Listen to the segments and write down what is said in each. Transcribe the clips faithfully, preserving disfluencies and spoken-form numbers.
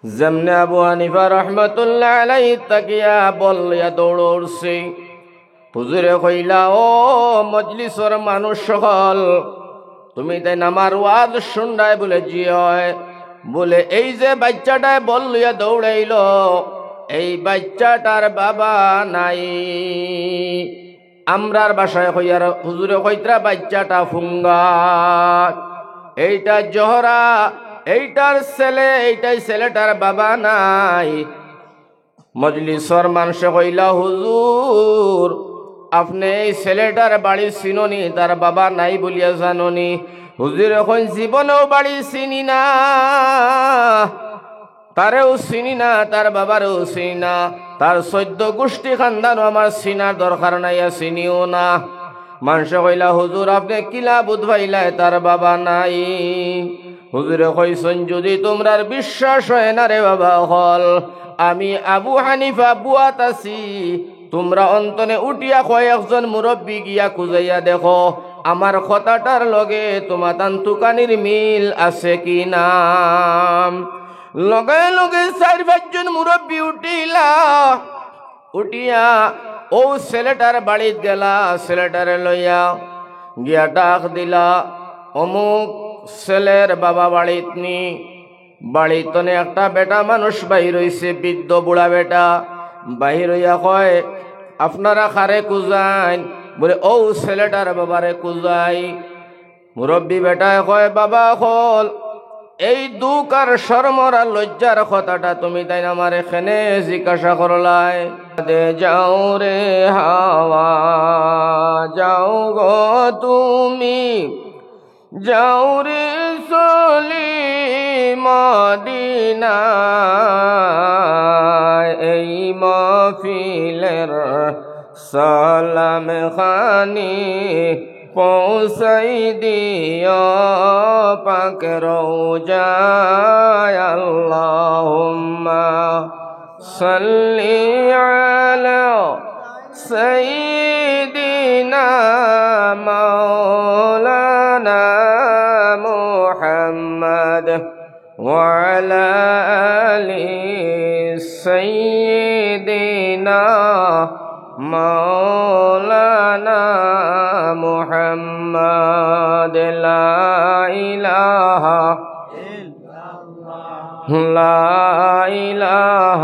যেমনে আবু হানিফা রহমতুল্লাহ আলাইহি থাকিয়া বল লইয়া দৌড়ছে, হুজুরে কইলা, "ও মজলিসর মানুষ সকল, তুমি তাইন আমার ওয়াজ শুনরায়?" বলে, "জি অয়।" বলে, "এই যে বাইচ্চাটায় বল লইয়া দৌড়াইল, এই বাইচ্চাটার বাবা নাই।" আমরার ভাষায় কইয়ার হুজুরে কইতরা, "বাইচ্চাটা ফুঙ্গা, এইটা জহরা, এইটার ছেলে, এইটাই ছেলেটার বাবা নাই।" মজলিসর মানষে কইলা, "হুজুর, আপনে এই ছেলেটার বাড়ি চিননি, তার বাবা নাই বলিয়া জাননি?" হুজুরে কইন, "জীবনেও বাড়ি চিনি না, তারেও চিনি না, তার বাবারেও চিনি না, তার চৈদ্দ গুষ্টি খান্দানও আমার চিনার দরকার নাই, আর চিনিও না।" মানষে কইলা, "হুজুর, আপনে কিলা বুঝ পাইলায় তার বাবা নাই?" হুজুরে কইছইন, "যুদি তুমরার বিশ্বাস অয় না রে বাবা অকল, আমি আবু হানিফা বুয়াত আছি, তুমরা অন্তনে উঠিয়া কয়েকজন মুরব্বি গিয়া খুজাইয়া দেখো, আমার কথাটার লগে তুমাতান তুকানির মিল আছে কি না।" লগে লগে চাইর পাঁচজন মুরব্বি উঠিলা, উঠিয়া অউ ছেলেটার বাড়িত গেলা, ছেলেটারে লইয়া গিয়া ডাক দিলা, "অমুক ছেলের বাবা বাড়িত নি?" বাড়িত তনে একটা বেটা মানুষ বাইর অইছে, বৃদ্ধ বুড়া বেটা। বাইর অইয়া কয়, "আপনারা কারে খুজাইন?" বলে, "অউ ছেলেটার বাবারে খুজাই।" মুরব্বি বেটায় কয়, "বাবা অকল, এই দুখ আর শরম আর লজ্জার কথাটা তুমি তাইন আমারে কেনে জিজ্ঞাসা করলায়?" দে যাও রে হাওয়া, যাও গো তুমি, যাও রে চলি মদিনায়। এই মাহফিলের সালাম খানি পৌঁছাই দিও পাক রওজায়। আল্লাহুম্মা সাল্লি আলা সাইয়্যিদিনা মাওলানা মুহাম্মদ। وعلى آل سيدنا مولانا محمد. لا إله، لا إله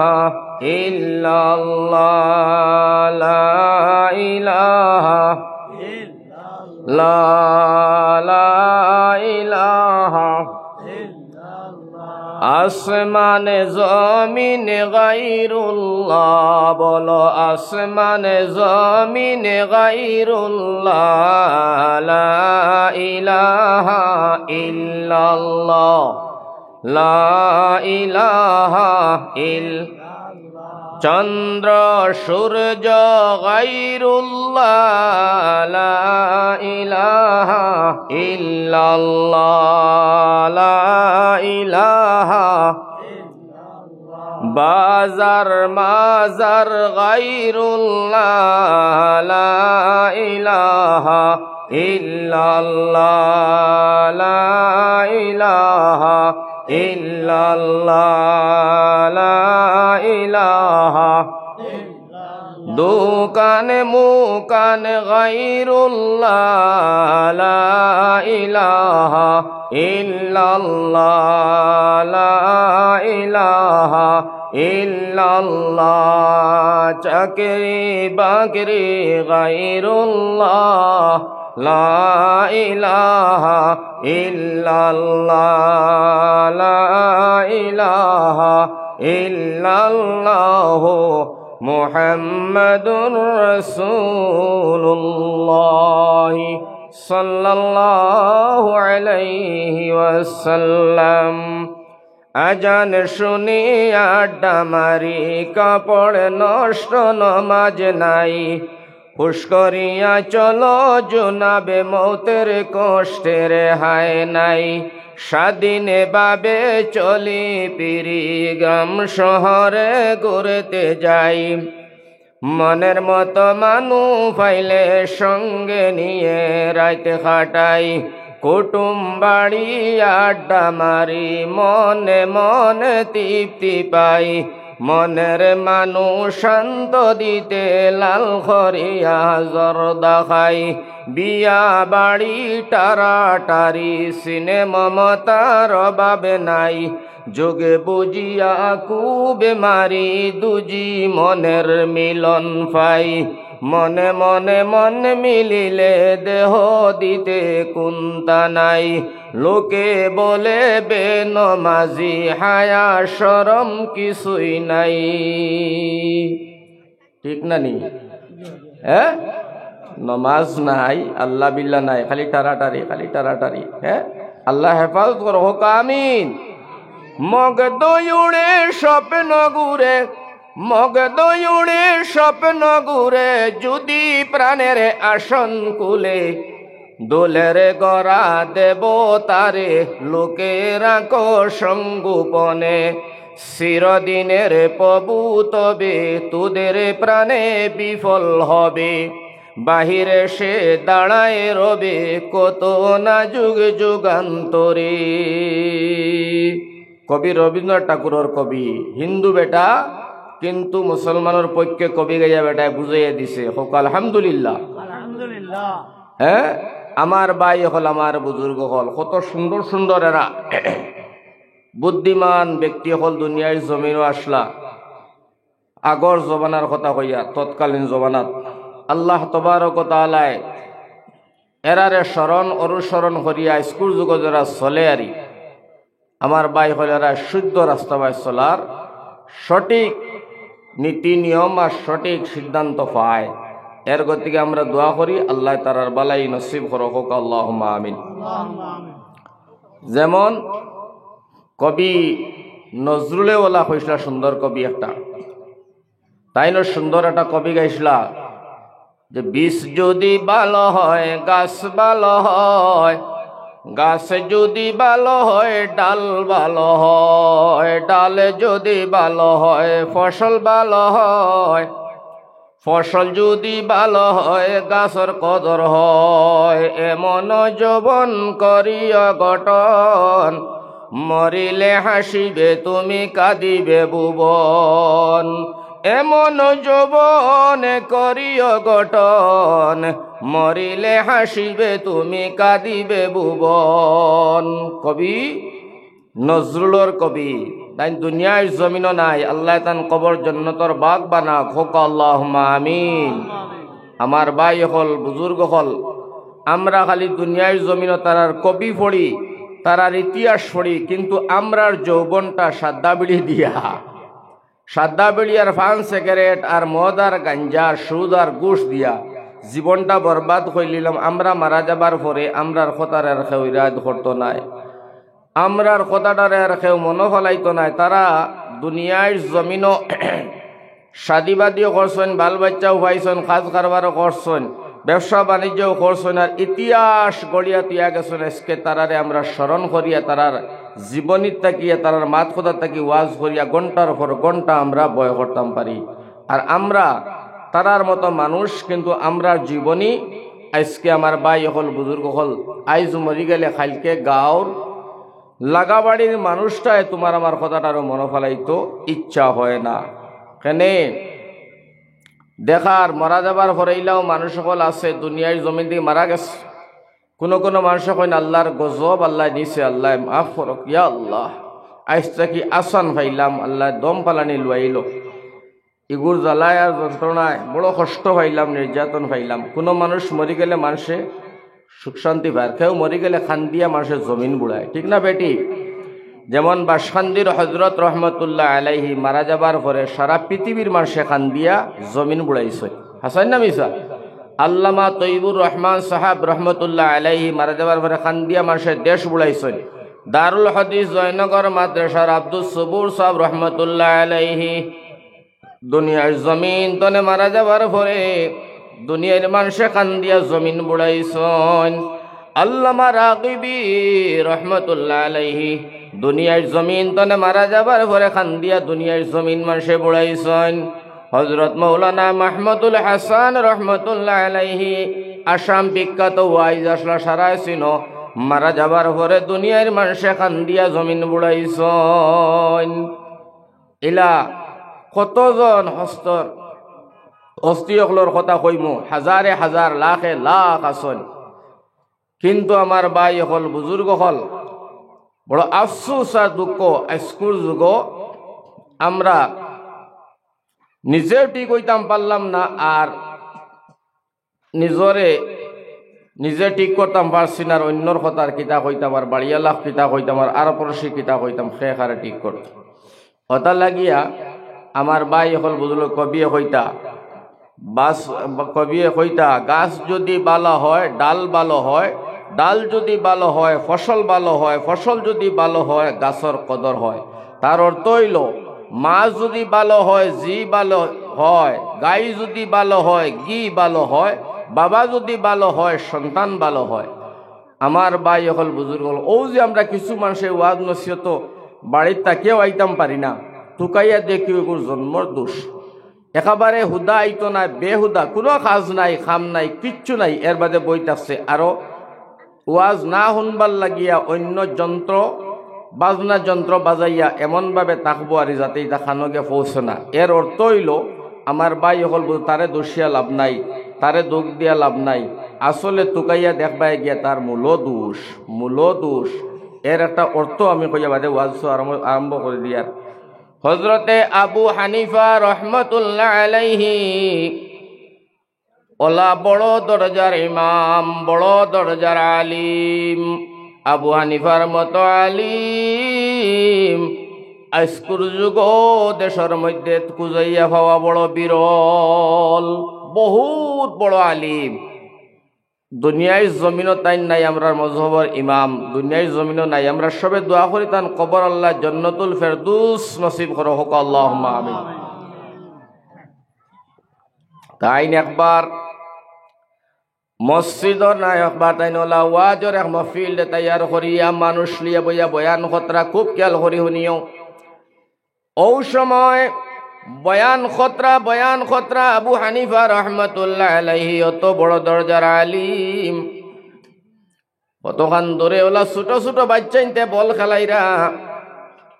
إلا الله، لا إله، لا، لا إله. আসমান জমিন গায়রুল্লাহ, বলো আসমান জমিন গায়রুল্লাহ, লা ইলাহা ইল্লাল্লাহ, লা ইলাহা ইল-, চন্দ্র সূর্য গায়রুল্লাহ, লা ইলাহা ইল্লাল্লাহ, লা ইলাহা। বাজার মাজার গায়রুল্লাহ, লা ইলাহা ইল্লাল্লাহ, লা ইলাহা ইল্লাল্লাহ, লা ইলাহা। দোকান মুকান গায়রুল্লাহ, লা ইলাহা ইল্লাল্লাহ, লা ইলাহা ইল্লাল্লাহ। চাকরি বাকরি গায়রুল্লাহ, লা ইলাহা ইল্লাল্লাহ, লা ইলাহা ইল্লাল্লাহু মুহাম্মাদুর রাসূলুল্লাহ সাল্লাল্লাহু আলাইহি ওয়াসাল্লাম। আজান শুনিয়া আড্ডা মারি, কাপড় নষ্ট, নমাজ নাই। হুশ করিয়া চলো জুনাবে মৌতের কষ্টে রেহাই নাই। স্বাধীনভাবে চলি ফিরি, গ্রাম শহরে ঘুরতে যাই। মনের মতো মানু পাইলে সঙ্গে নিয়ে রাইত কাটাই। কুটুম বাড়ি আড্ডা মারি, মনে মনে তৃপ্তি পাই। মনের মানুষ শান্ত দিতে লাল করিয়া জর্দা খাই। বিয়া বাড়ি টারাটারি, স্নেহ মমতার অভাব নাই। যোগে বুঝিয়া খুব মারি, দুজি মনের মিলন পাই। মনে মনে মন মিলিলে, দেহ দিতে কুন্তা নাই। লোকে বলে বেনমাজি, হায়া শরম কিছুই নাই। ঠিক না নি? হ্যাঁ, নমাজ নাই, আল্লাহ বিল্লাহ নাই, খালি টারাটারি, খালি টারাটারি। হ্যাঁ, আল্লাহ হেফাজত করো, হোক আমিন। মগ দৌড়ে স্বপ্ন ঘুরে, মগ দৌড়ে স্বপ্ন ঘুরে, যদি প্রাণের আসন কুলে, দোলের গড়া দেব তারে, লোকে রাখো সংগোপনে। চিরদিনের প্রভু তবে, তোদের প্রাণে বিফল হবে। বাহিরে সে দাঁড়ায় রবে, কত নাজুক যুগান্তরে। কবি রবীন্দ্রনাথ ঠাকুরর কবি, হিন্দু বেটা, কিন্তু মুসলমানর পক্ষে কবি গাইয়া বেটায় বুঝাইয়া দিছে। হোক আলহামদুলিল্লাহ। আলহামদুলিল্লাহ। হ্যাঁ, আমার ভাই অকল, আমার বুজুর্গ অকল, কত সুন্দর সুন্দর এরা বুদ্ধিমান ব্যক্তি অকল দুনিয়ার জমিনো আসলা। আগর জমানার কথা কইয়া, তৎকালীন জমানাত আল্লাহ তবারক তাআলায় এরারে স্মরণ অনুসরণ করিয়া স্কুল যুগ যারা চলে আরি, আমার ভাই অকল এরা শুদ্ধ রাস্তা বায় চলার সঠিক নীতি নিয়ম আর সঠিক সিদ্ধান্ত পায়। এর গতিকে আমরা দোয়া করি, আল্লাহ তারার বালাই নসিব করো, হোক আল্লাহুম্মা আমিন। যেমন কবি নজরুলে ওলা কইসলা, সুন্দর কবি একটা, তাইনও সুন্দর একটা কবি গাইসলা যে বীজ যদি ভালো হয়, গাছ ভালো হয়, গাছ যদি ভালো হয়, ডাল ভালো হয়, ডাল যদি ভালো হয়, ফসল ভালো হয়, ফসল যদি ভালো হয়, গাছর কদর হয়। এমন যৌবন করিও গঠন, মরিলে হাসিবে তুমি, কাঁদিবে ভুবন। এমন যৌবন করিও গঠন, মরিলে হাসিবে তুমি, কাঁদিবে ভুবন। কবি নজরুলর কবি, তাইন দুনিয়ার জমিনো নাই, আল্লাহ তান কবর জন্নতর বাগ বানাক, হোক আল্লাহুম্মা আমিন। আমার ভাই অকল, বুজুর্গ অকল, আমরা খালি দুনিয়ার জমিনো তারার কবি পড়ি, তারার ইতিহাস পড়ি, কিন্তু আমরার যৌবনটা সাদা বিড়ি দিয়া, সাদা বিড়ি আর পান সিগারেট আর মদ আর গাঞ্জা আর সুদ আর ঘুষ দিয়া জীবনটা বরবাদ করিলিলাম। আমরা মারা যাবার পরে আমরার কথারে আর কেউ ইরাদ করতো নায়, আমরার কথাটারে আর কেউ মনো ফালাইতো নায়। তারা দুনিয়ার জমিনো শাদিবাদিও করছইন, বাল বাচ্চাও পাইছইন, কাজ কারবারও করছইন, ব্যবসা বাণিজ্যও করছইন, আর ইতিহাস গড়িয়া তুইয়া গেছইন। আজকে তারারে আমরা স্মরণ করিয়া, তারার জীবনীত থাকিয়া, তারার মাত কথা থাকি ওয়াজ করিয়া ঘন্টার পর ঘন্টা আমরা বয় করতাম পারি। আর আমরা তারার মতো মানুষ, কিন্তু আমরার জীবনী আজকে আমার ভাই অকল, বুজুর্গ অকল, আইজ মরি গেলে কাইলকে গাঁওর লাগাবাড়ির মানুষটায় তুমার আমার কথাটারও মনো ফালাইতো ইচ্ছা হয় না। কেনে দেখার মারা যাবার পরে ইলাও মানুষ অকল আছে দুনিয়ার জমিন থাকি মারা গেছে। কুনু কুনু মানষে কইন, "আল্লার গজব, আল্লায় নিছে, আল্লায় মাফ করউক, ইয়া আল্লাহ, আইজ থাকি আসান পাইলাম, আল্লায় দম ফালানি লুয়াইলো।" ইগুর জ্বালায় আর যন্ত্রণায় বড় কষ্ট পাইলাম, নির্যাতন পাইলাম। কুনু মানুষ মরি গেলে মানষে সুখ শান্তি পায়, কেউ মরি গেলে কান্দিয়া মানষে জমিন বুড়ায়, ঠিক না বেটি? যেমন বাসকান্দির হজরত রহমতুল্লাহ আলাইহি মারা যাবার পরে সারা পৃথিবীর মানষে কান্দিয়া জমিন বুড়াইছে, হাছাইন না মিছা? আল্লামা তৈবুর রহমান সাহাব রহমতুল্লাহ আলাইহি মারা যাবার পরে কান্দিয়া মানষে দেশ বুড়াইছে। দারুল হাদিস জয়নগর মাদ্রাসার আব্দুস সবুর সাহাব রহমতুল্লাহ আলাইহি দুনিয়ার জমিন তনে মারা যাবার পরে দুনিয়ার মানষে কান্দিয়া জমিন বুড়াইছইন। আল্লামা রাগিবি রহমতুল্লাহ আলাইহি দুনিয়ার জমিন তনে মারা যাবার পরে কান্দিয়া দুনিয়ার জমিন মানষে বুড়াইছইন। হজরত মৌলানা মাহমুদুল হাসান রহমতুল্লাহ আলাইহি, আসাম বিখ্যাত ওয়াইজ, আসলা সারায় চিনো, মারা যাবার পরে দুনিয়ার মানষে কান্দিয়া জমিন বুড়াইছইন। ইলা কতজন হস্তর হস্তি অকলর কথা কইমু, হাজারে হাজার, লাখে লাখ আছইন। কিন্তু আমার ভাই অকল, বুজুর্গ অকল, বড় আফসোস আর দুঃখ, আইজকুর যুগো আমরা নিজেও ঠিক অইতাম পারলাম না, আর নিজরে নিজে ঠিক করতাম পারছি না, আর অইন্যর কথার কিতা কইতাম, আর বাড়িওয়ালার কিতা কইতাম, আর আরো পড়শি কিতা কইতাম, কে কারে ঠিক করতো। অতা লাগিয়া আমার ভাই অকল বুজুর্গ, কবিয়ে কইতা, বাস, কবিয়ে কইতা, গাছ যুদি ভালা হয়, ডাল ভালা হয়, ডাল যুদি ভালা হয়, ফসল ভালা হয়, ফসল যুদি ভালা হয়, গাছর কদর হয়। তার অর্থ অইলো, মা যুদি ভালা হয়, ঝি ভালা হয়, গাই যুদি ভালা হয়, ঘি ভালা হয়, বাবা যুদি ভালা হয়, সন্তান ভালা হয়। আমার ভাই অকল, বুজুর্গ অকল, অউ যে আমরা কিছু মানষে ওয়াজ নসিহতো বাড়িত থাকিয়াও আইতাম পারি না, তুকাইয়া দেখি অগুর জন্মর দোষ। একেবারে হুদা আইতো না, বেহুদা, কুনু কাজ নাই, কাম নাই, কিচ্ছু নাই, এরবাদে বই থাকছে। আরো ওয়াজ না হুনবার লাগিয়া অইন্য যন্ত্র, বাজনা যন্ত্র বাজাইয়া এমনভাবে থাকবো আর যাতে ইতা কানো গিয়া পৌঁছে না। এর অর্থ অইলো, আমার ভাই অকল বুজুর্গ, তারে দোষিয়া লাভ নাই, তারে দুখ দিয়া লাভ নাই। আসলে তুকাইয়া দেখবায় গিয়া তার মূলো দোষ, মূলো দোষ। এর একটা অর্থ আমি কইয়া বাদে ওয়াজ আরম্ভ, আরম্ভ করি দিয়ার। হজরতে আবু হানিফা রহমতুল্লাহ আলাইহি অলা বড় দরজার ইমাম, বড় দরজার আলিম। আবু হানিফার মতো আলিম আইজকুর যুগো দেশর মধ্যে খুজাইয়া পাওয়া বড় বিরল, বহুত বড় আলিম। দুনিয়ার জমিনো তাইন নাই আমরার মজহবর ইমাম, দুনিয়ার জমিনো নাই। আমরা সবে দোয়া করি তান কবর আল্লাহ জন্নতুল ফেরদৌস নসিব করো, কউক্কা আল্লাহুম্মা আমিন। তাইন একবার মসজিদর না, একবার তাইন অলা ওয়াজর এক মহফিল তৈয়ার করিয়া মানুষ লইয়া বইয়া বয়ান করতরা, খুব খেয়াল করি হুনিও। অউ সময় বয়ান করতরা, বয়ান করতরা, আবু হানিফা রহমতুল্লাহ আলাইহি, অত বড় দরজার আলিম, অতখান দূরে অলা ছোট ছোট বাইচ্চাইন্তে বল খেলাইরা।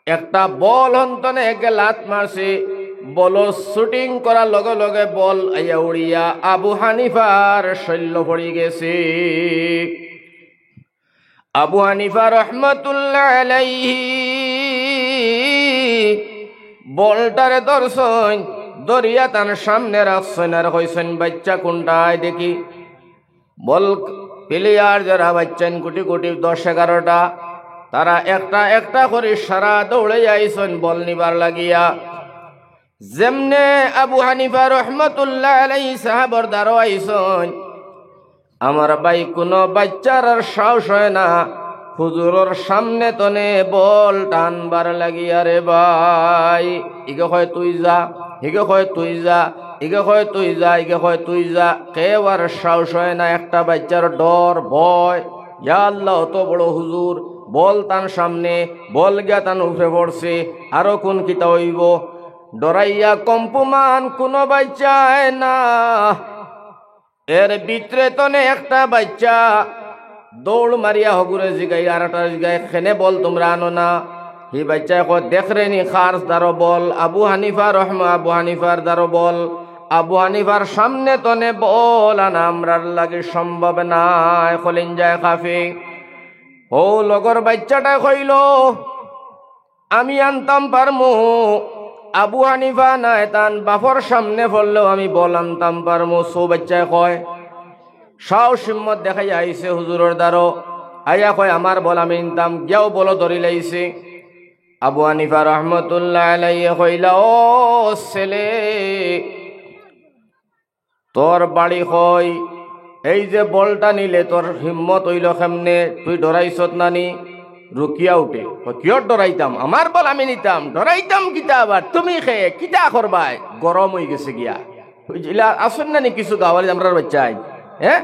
একটা বল হন্তনে একে লাত মারছে, বলর shooting করার লগে লগে বল আইয়া উড়িয়া আবু হানিফার শল্য পড়ি গেছে। আবু হানিফা রহমতুল্লাহ আলাইহি বলটারে ধরছইন, ধরিয়া তান সামনে রাখছইন আর কইছইন, "বাইচ্চা কুনটায় দেখি।" বল player যারা বাইচ্চাইন কুটি কুটি দশ এগারোটা, তারা একটা একটা করি সারা দৌড়ে আইছইন বল নিবার লাগিয়া। যেমনে আবু হানিফা রহমতুল্লাহ আলাইহি সাহাবর দ্বারো আইছইন, আমার ভাই, কুনু বাইচ্চার আর সাহস হয় না হুজুরর সামনে তনে বল টানবার লাগিয়া রে ভাই। ইগে কয়, "তুই যা", হিগে কয়, "তুই যা", ইগে কয়, "তুই যা", ইগে কয়, "তুই যা।" কেউ আর সাহস হয় না, একটা বাইচ্চার ডর, ভয়। ইয়া আল্লাহ, অত বড় হুজুর, বল তান সামনে, বল গিয়া তান উপরে পড়ছে, আরো কুন কিতা অইবো? ডরাইয়া কম্পমান কুনু বাইচ্চায় না। এর ভিতরে তনে একটা বাইচ্চা দৌড় মারিয়া হগুরে জিগাই, আর একটা জিগাই, "কেনে বল তুমরা আনো না?" হি বাইচ্চায় কয়, "দেখরে নি কার দ্বারো বল, আবু হানিফা রহমা, আবু হানিফার দ্বারো বল। আবু হানিফার সামনে তনে বল আনা আমরার লাগি সম্ভব নায়।" কলিঞ্জায় কাঁপে। অউ লগর বাইচ্চাটায় কইলো, "আমি আনতাম পারমু, আবু হানিফা নায়, তান বাপর সামনে পড়লেও আমি বল আনতাম পারমু।" সৌ বাইচ্চায় কয়, সাহস হিম্মত দেখাইয়া আইছে হুজুরর দ্বারো, আইয়া কয়, "আমার বল আমি নিতাম", গিয়াও বল ধরিলাইছে। আবু হানিফা রহমতুল্লাহ আলাইহি কইলা, "ও ছেলে, তোর বাড়ি কই? এই যে বলটা নিলে তোর হিম্মত অইলো কেমনে? তুই ডরাইছত না নি?" রুকিয়া উঠে, কয়, "কিয়র ডরাইতাম? আমার বল আমি নিতাম, ডরাইতাম কিতা আবার? তুমি কে, কিতা করবায়?" গরম অইগেছে গিয়া। ওই যে ইলা আছইন না নি কিছু গাওয়ালি আমরার বাইচ্চাইন, হে?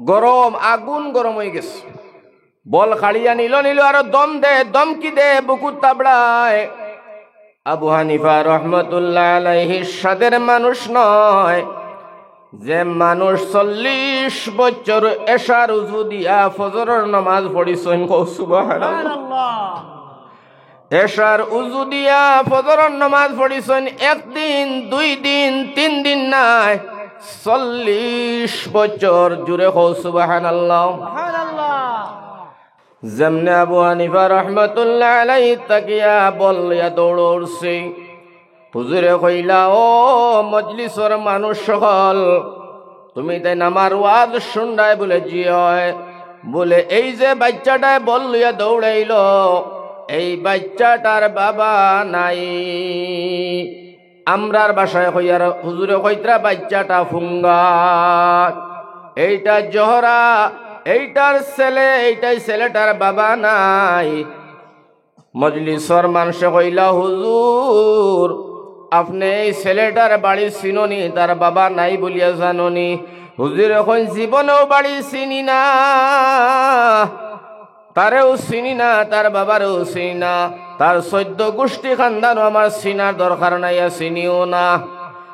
গরম, আগুন গরম অইগেছে। বল কাড়িয়া নিলো, নিলো আরো দম দে, দমকি দে, বুকুত তাবড়ায়। আবু হানিফা রহমতুল্লাহ আলাইহি সাদের মানুষ নয়। যে মানুষ চল্লিশ বছর এশার উজু দিয়া ফজরর নামাজ পড়ছইন, কও সুবহানাল্লাহ। এশার উজু দিয়া ফজরর নামাজ পড়ছইন, একদিন, দুই দিন, তিন দিন নায়, চল্লিশ বছর। জুরে কও সুবহানাল্লাহ। যেমনে আবু হানিফা রহমতুল্লাহ আলাইহি থাকিয়া বল লইয়া দৌড়ছে, হুজুরে কইলা, "ও মজলিসর মানুষ সকল, তুমি তাইন আমার ওয়াজ শুনরায়?" বুলে, "জি অয়।" বুলে, "এই যে বাইচ্চাটায় বল লইয়া দৌড়াইল, এই বাইচ্চাটার বাবা নাই।" আমরার ভাষায় কইয়ার হুজুরে কইতরা, "বাইচ্চাটা ফুঙ্গা, এইটা জহরা, এইটার ছেলে, এইটাই ছেলেটার বাবা নাই।" মজলিসর মানষে কইলা, "হুজুর, আপনে এই ছেলেটার বাড়ি চিননি, তার বাবা নাই বুলিয়া জাননি?" হুজুরে কইন, "জীবনেও বাড়ি চিনি না, তারেও চিনি না, তার বাবারেও চিনি না, তার চৈদ্দ গুষ্টি খান্দানও আমার চিনার দরকার নাই, আর চিনিও না।"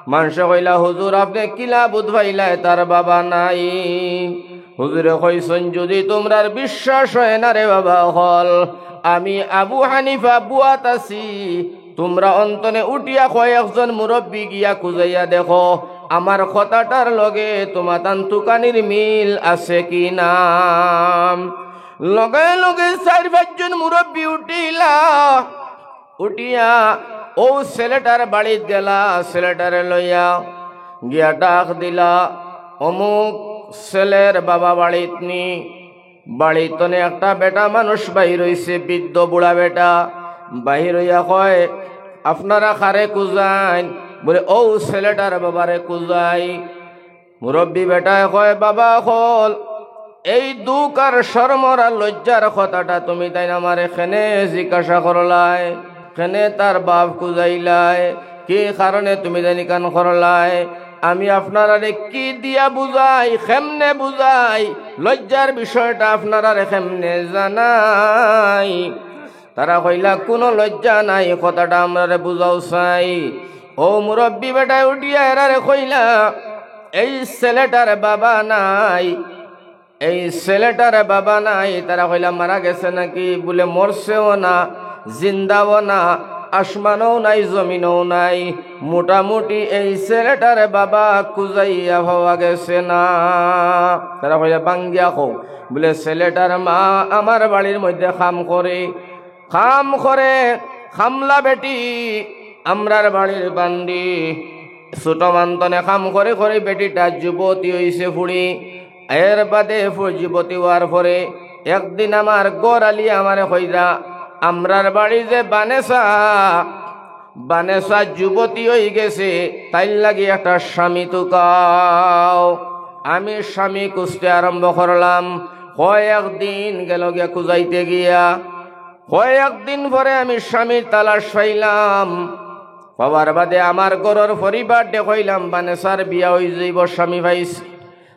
মানষে কইলা, "হুজুর, আপনে কিলা বুঝ পাইলায় তার বাবা নাই?" হুজুরে কইছইন, "যুদি তুমরার বিশ্বাস অয় না রে বাবা অকল, আমি আবু হানিফা বুয়াত আছি, তুমরা অন্তনে উঠিয়া কয়েকজন মুরব্বি গিয়া খুজাইয়া দেখো, আমার কথাটার লগে তুমাতান তুকানির মিল আছে কি না।" লগে লগে চাইর পাঁচজন মুরব্বি উঠিলা, উঠিয়া অউ ছেলেটার বাড়িত গেলা, ছেলেটারে লইয়া গিয়া ডাক দিলা, "অমুক ছেলের বাবা বাড়িত নি?" বাড়িত থনে একটা বেটা মানুষ বাইর অইছে, বৃদ্ধ বুড়া বেটা। বাইর অইয়া কয়, "আপনারা কারে খুজাইন?" বুলে, "অউ ছেলেটার বাবারে খুজাই।" মুরব্বি বেটায় কয়, "বাবা অকল, এই দুখ আর শরম আর লজ্জার কথাটা তুমি তাইন আমারে কেনে জিজ্ঞাসা করলায়? কেনে তার বাপ খুজাইলায়? কি কারণে তুমি তাইন ইখান করলায়? আমি আপনারারে কি দিয়া বুঝাই, কেমনে বুঝাই? লজ্জার বিষয়টা আপনারারে কেমনে জানাই?" তারা কইলা, "কুনু লজ্জা নাই, কথাটা আমরারে বুঝাও চাই।" অউ মুরব্বি বেটায় উঠিয়া এরারে কইলা, "এই ছেলেটার বাবা নাই, এই ছেলেটার বাবা নাই।" তারা কইলা, "মারা গেছে নাকি?" বুলে, "মরছেও না, জিন্দাও না, আসমানও নাই, জমিনও নাই, মোটামুটি এই ছেলেটার বাবা খুজাইয়া পাওয়া গেছে না।" তারা কইলা, "ভাঙ্গিয়া কও।" বুলে, "ছেলেটার মা আমার বাড়ির মধ্যে কাম করে, কাম করে, কামলা বেটি, আমরার বাড়ির বান্দি, ছোট মানতনে কাম করি করি বেটিটা যুবতী অইছে ফুড়ি। এর বাদে ফু-, যুবতী অওয়ার পরে একদিন আমার ঘরআলি আমারে কইরা, 'আমরার বাড়ি যে বানেসা, বানেসা যুবতী অইগেছে, তাইর লাগি একটা স্বামী তুকাও।' আমি স্বামী খুজতে আরম্ভ করলাম। কয়েকদিন গেল গিয়া খুজাইতে গিয়া, কয়েকদিন পরে আমি স্বামীর তালাশ পাইলাম। পাওয়ার বাদে আমার ঘরর পরিবাররে কইলাম, 'বানেসার বিয়া অইযাইবো, স্বামী পাইছি।'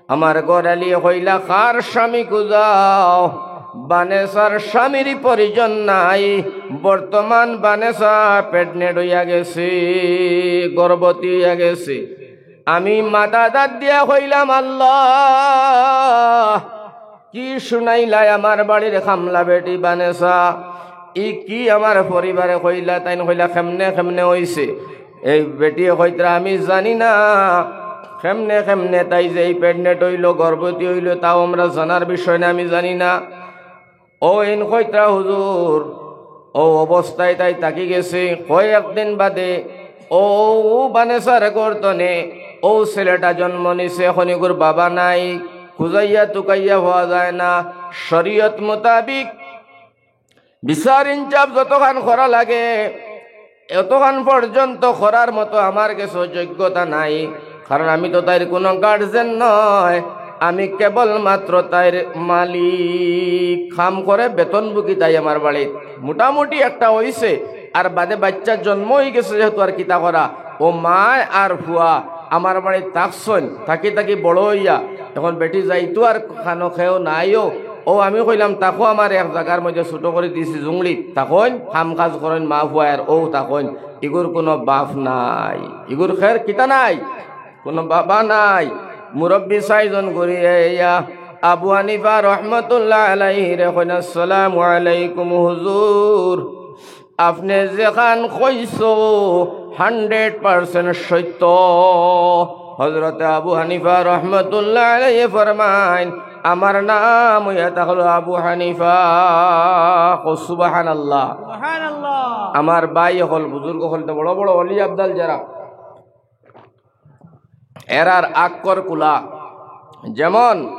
আমার ঘরআলিয়ে কইলা, 'কার স্বামী খুজাও?' বানেসার স্বামীর প্রয়োজন নাই, বর্তমান বানেসা pregnant অইয়া গেছে, গর্ভবতী অইয়া গেছে। আমি মাথাত আত দিয়া কইলাম, 'আল্লাহ, কি শুনাইলায় আমার বাড়ির কামলা বেটি বানেসা, ই কি আমার পরিবারে কইলা?' তাইন কইলা, 'কেমনে কেমনে অইছে?' এই বেটিয়ে কইতরা, 'আমি জানি না কেমনে কেমনে তাই যে এই pregnant অইলো, গর্ভবতী অইলো, তাও আমরা জানার বিষয় না, আমি জানি না।' অউ এইন কইতরা, 'হুজুর, অউ অবস্থায় তাই থাকি গেছে।' কয়েকদিন বাদে অউ বানেসার গর্ভ থনে অউ ছেলেটা জন্ম নিছে। এখন ইগুর বাবা নাই, খুজাইয়া তুকাইয়া পাওয়া যায় না। শরীয়ত মোতাবিক বিচার ইনসাফ যতখান করা লাগে, অতখান পর্যন্ত করার মতো আমার গেছে যোগ্যতা নাই, কারণ আমি তো তাইর কুনু গার্জেন নয়, আমি কেবলমাত্র তাইর মালিক। কাম করে, বেতনভোগী তাই আমার বাড়িত। মোটামুটি একটা অইছে, আর বাদে বাইচ্চা জন্ম অইগেছে যেহেতু, আর কিতা করা। অউ মায় আর ফুয়া আমার বাড়িত থাকছইন, থাকি থাকি বড় অইয়া, এখন বেটি যাইতো আর কানো কেউ নাইও। অউ আমি কইলাম, "থাকো, আমার এক জাগার মধ্যে ছোট করি দিছি জুংলিত, থাকইন, কাম কাজ করইন, মা ফুয়ায় আর অউ থাকইন।" ইগুর কুনু বাপ নাই, ইগুর খের কিতা নাই। কোনো বাবা নাই, মুরব্বি চাইজন করি আইয়া আবু হানিফা রহমতুল্লাহ আলাইহিরে কইন, "আসসালামু আলাইকুম হুজুর, আপনে যেখান কইছো হান্ড্রেড পার্সেন্ট সত্য।" হজরতে আবু হানিফা রহমতুল্লাহ আলাইহি ফরমাইন, "আমার নাম অইয়া থাকলো আবু হানিফা।" কও সুবহানাল্লাহ। সুবহানাল্লাহ। আমার ভাই অকল, বুজুর্গ অকল, তো বড় বড় অলি আবদাল যারা, এরার আক্কর কুলা। যেমন